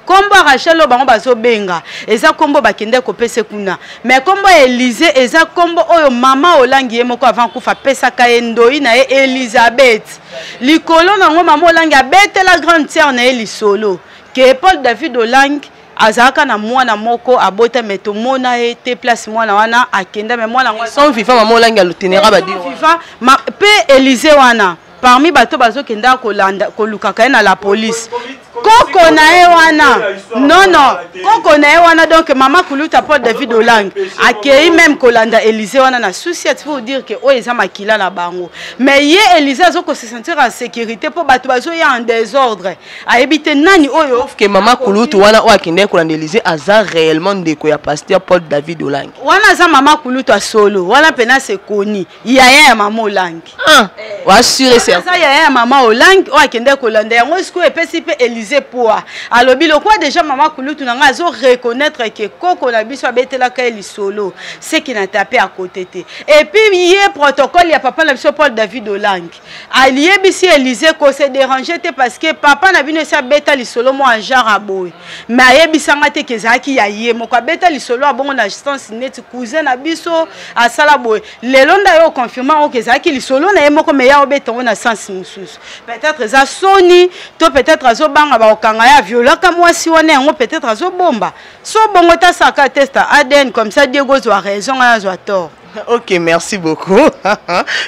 [SPEAKER 3] nkombo ya Rachel oyo bango bazobenga eza nkombo bakende kopesa kuna, mais nkombo ya Élysée eza nkombo oyo mama Olangi ye moko avant kufa apesaka ye ndoi na ye Elizabeth. Likolo nango, mama Olangi abetela grande sœur na ye lisolo ke Paul David Olangi azalaka na mwana moko abota, me tomona ye te. Place mwana wana akenda, me mwana
[SPEAKER 1] yango sont vivant, mama Olangi alotenera badi.
[SPEAKER 3] Vivant mpe Élysée wana, parmi bato bazokenda kolanda kolukaka ye na la police, koko na ye wana, non non, koko na ye wana. Donc mama kuluta Paul David Olang akei même kolanda Élysée wana na souci ati pour dire ke oyo eza makila na bango. Mais ye Élysée azokose sentir en sécurité mpo bato bazoya en désordre, ayebi te nani oyo.
[SPEAKER 1] Ke mama kulutu wana oyo akendeki kolanda Élysée aza réellement ndeko ya pasteur Paul David Olangi?
[SPEAKER 3] Wana aza mama kulutu asolo wana mpena sekoni yaya ya mama Olangi.
[SPEAKER 1] Ah, oassuré?
[SPEAKER 3] Aza yaya ya mama Olangi oyo akendeki kolanda yango. Sikoyo epesi mpe Élysée poa, alobi lokwa déjà mama kulutu na ngai azo reconnaître ke koko na biso abetelaka ye lisolo, seki na tape à côté te. Et puis ye protocole ya papa na biso Paul David Olangi aliyebisi Élysée kose déranger te, parce que papa na bino esi abeta lisolo mwa genre aboye, mais ayebisanga te ke ezalaki ya ye moko abeta lisolo abongo na sens neti cousin na biso asala boye. Lelo nde aye oconfirme yango ke ezalaki lisolo na ye moko, mais ya obeta yango na sens mosusu. Peut-être eza soni to peut-être azobanga bakokanga ye aviolaka mwasi wana, yango peut-être azobomba. So bongo tasaka test ADN, comme ça Diego ozwa raison, ngai azwa tort.
[SPEAKER 1] Ok, merci beaucoup.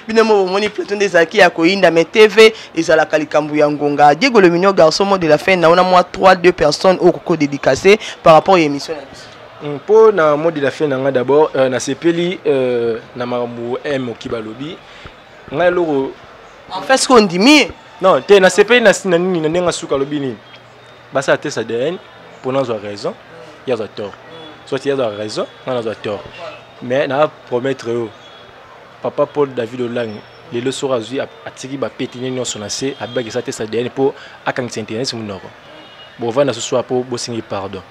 [SPEAKER 1] Bino mo bomoni plateau nde ezalaki ya koyinda, mais TV ezalaka likambo ya ngonga. Diego le mignon garçon, mot de la fin naona mwa 3 2 personnes oyo koko dédicacé par rapport ya émission na biso.
[SPEAKER 2] Mpo na mot de la fin na nga, d'abord nasepeli na makambo m oki balobi. Ngai eloko
[SPEAKER 1] En fait, ce ondimi?
[SPEAKER 2] Non te, nasepeli na nini, na ndenge asuka alobi nini, basala test ADN mpo nazwa raison, ye azwa tort, soit ye azwa raison, ngai nazwa tort. Mais na promettre yo, papa Paul David Olangi lelo soki azwi, atiki bapetini nyonso na se, abakisa test ADN mpo akangisa internet monoko, bovanda susu mpo bosengi pardon.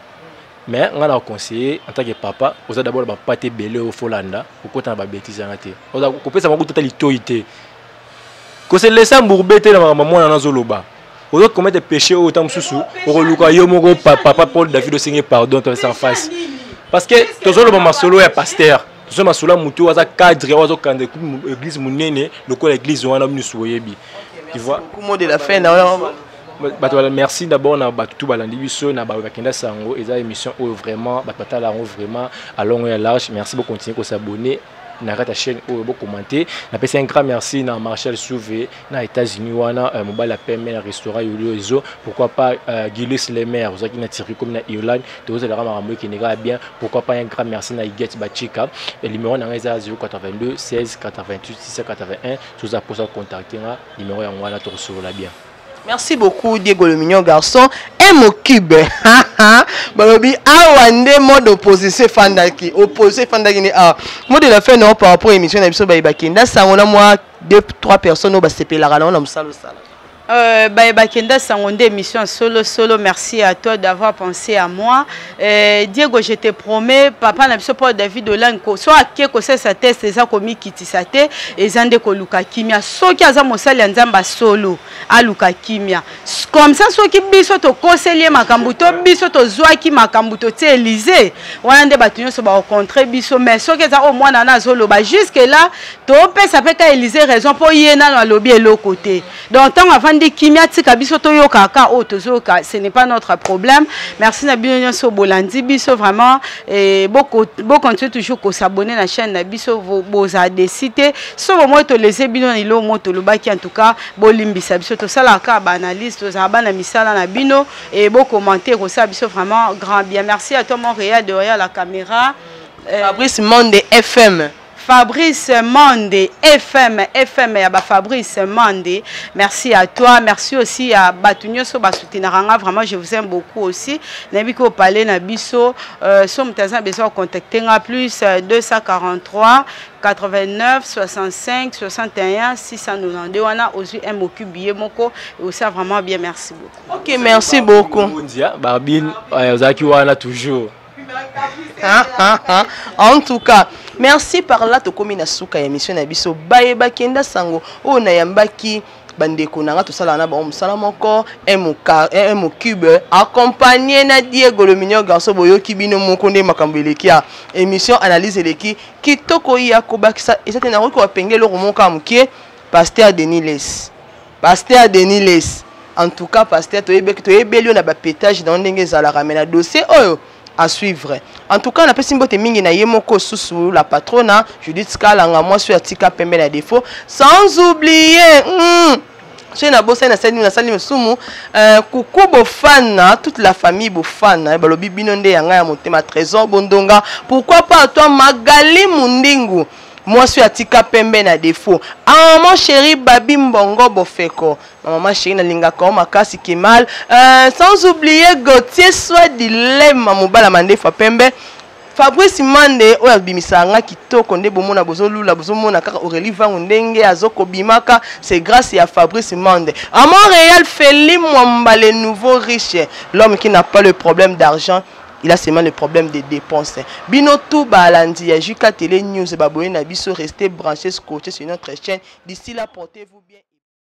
[SPEAKER 2] Mais nga na conseiller en tant que papa, oza d'abord ba pate ebele oyo folanda, okota na ba bêtises wana te. Oza kopesa bango tata litoyi te. Ko se laisser embourber te na makambo mwana nazoloba. Ozo commettre péché oyo ta mosusu okoluka yo moko papa Paul David osenge pardon to en face. Parce que tozoloba masolo ya pasteur, tozo masolo ya motu oyo aza cadre oyo azokanda église monene lokola église wana misu oyebi. Tu vois?
[SPEAKER 1] Mot de la fin na
[SPEAKER 2] bato bala merci d'abord na bato tu balandi biso na bato bakenda sango. Eza émission oyo vraiment bato batala yango vraiment à long et à large. Merci, bocontinue kosabonner na kati ya chaîne oyo, bocommenter. Napesi un grand merci na Marshal Souve na États-Unis wana, mobali ya pembe na restaurant Yolio Ezo. Pourquoi pas Gilles Lemaire ozalaki na Turquie komi na Irlande, tozelaka makambo ekende kaka bien. Pourquoi pas un grand merci na Iget Bachika. Numéro na ngai eza 082 16 88 681. Toza mposa contacte nga, numéro yango wana, tokosolola bien.
[SPEAKER 1] Merci beaucoup, Diego le mignon garçon. M au cube. Balobi awa nde mode opposition efandaki. Opposition efandaki ni awa. Mot de la fin non par rapport à émission na biso ba bakenda sango na moi deux trois personnes oyo basepelaka na na mosala osala.
[SPEAKER 3] Bayebakenda sango nde émission solo solo. Merci à toi d'avoir pensé à moi. Diego, je te promets, papa na biso Paul David Olang so ake kosalisa test, eza komikitisa te, eza nde koluka kimia. Soki aza mosali ya Nzambe solo, aluka kimia comme ça. Soki biso tokoseli ye makambo to biso tozwaki makambo totie Élysée wana, nde bato nyonso bakocontre biso. Mais soki eza oyo mwana wana azoloba, jusque là topesa mpe ka Élysée raison, mpo ye nano alobi eloko te. Donc ntango avandi kimia, tika biso toyokaka oyo tozoyoka, ce n'est pas notre problème. Merci na bino nyonso bolandi biso vraiment. Bocontinue toujours kosabonner na chaîne na biso. Bozala déçus te so bomoi tolese bino na eloko mo tolobaki. En tout cas bolimbisa biso, tosalaka kaka baanalyse, tozala bana misala na bino e bocommenter, kosala biso vraiment grand bien. Merci à toi, Montréal, derrière la caméra.
[SPEAKER 1] Fabrice Monde FM.
[SPEAKER 3] Fabrice Mande FM, FM ya ba Fabrice Mande. Merci à toi, merci aussi à bato nyonso ba soutenir vraiment, je vous aime beaucoup aussi. Nabi ko parler na biso, so mutu aza besoin contacter nga, plus 243 89 65 61 692 wana ozwi MOQ billet moko et aussi vraiment bien. Merci beaucoup.
[SPEAKER 1] OK, merci beaucoup.
[SPEAKER 2] Ndia Barbine ozalaki wana toujours.
[SPEAKER 1] En tout cas, merci. Par là tokomi na suka ya émission na biso bayebaki enda sango oyo nayambaki bandeko na nga, tosalaka na bango mosala moko, M cube accompagné na Diego le mignon garçon. Boyoki bino moko nde makambo eleki ya émission, analyse eleki kitoko. Ya kobakisa eza te, nakoki kobapenge eloko moko ya mokie. Pasteur Denis Les, pasteur Denis Les, en tout cas pasteur, toyebeli yo na bapétage na yo ndenge ezalaka, mais na dossier oyo, à suivre. En tout cas napesi mbote mingi na ye moko susu, la patrona Judith Kalanga, mwasi oyo atika pembe na défaut. Sans oublier soki nabosani, nasali mosumu. Kuku Bofana, toute la famille Bofana, balobi bino nde ya ngai ya motema. Trésor Bondonga, pourquoi pas toi Magali Mundingu, mwasi oyo atika pembe na défaut. Maman chéri Babi Mbongo Bofeko, ma maman chéri, nalingaka o makasi Kemal. Sans oublier Gautier Soi Dilema, mobala mandefa pembe. Fabrice Mande oyo abimisaka nga kitoko nde bomona, bozolula, bozomona kaka Aurélie Vangu ndenge azokobimaka, c'est grâce ya Fabrice Mande. À Montréal, Feli Mwamba, le nouveau riche, l'homme qui n'a pas le problème d'argent, il a seulement le problème de dépenses. Bino tout balandi ya JK Télé News, baboye na biso, restez branchés, scotchés sur notre chaîne. D'ici là, portez-vous bien.